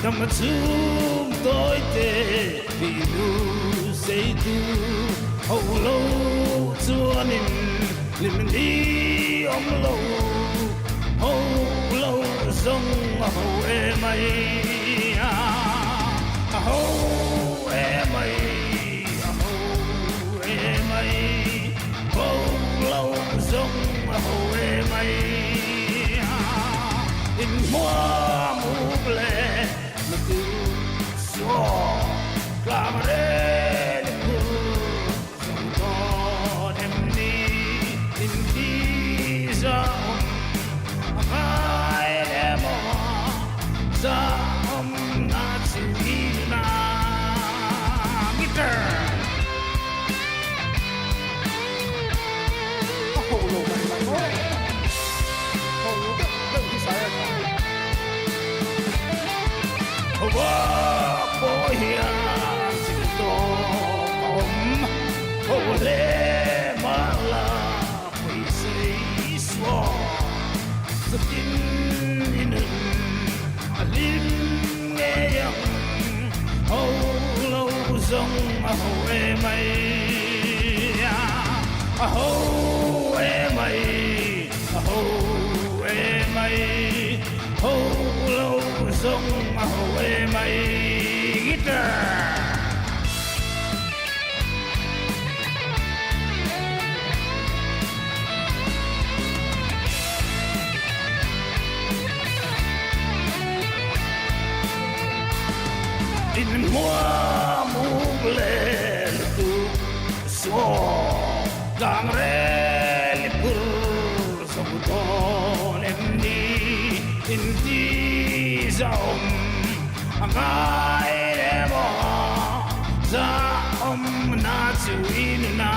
Dam a chhung tawi te ti nu sei tu ho lo chuanin hlim ni awm lo ho lo zawng a ho e mai a ho e mai a ho e mai ho lo zawng a ho e mai in hmuam uk le na tu suo tlang rel phur zo dawn em ni in ti za awm a ngai le maw za awm na chu i na guitar. A ho lo mai mai maw? Ho deuh deuh hi sai a tha. Vak pawh hian chil tawk a awm ho hle mah la pawisei suak chutin i nun a hlim ngei ang ho lo zawng a ho e mai a ho e mai a ho e mai ho lo zawng a ho e mai guitar. In hmuam uk leh lutuk suaw tlang rel i phur zo dawn em ni in ti zahawm a ngai le maw zahawm na chu i nuna.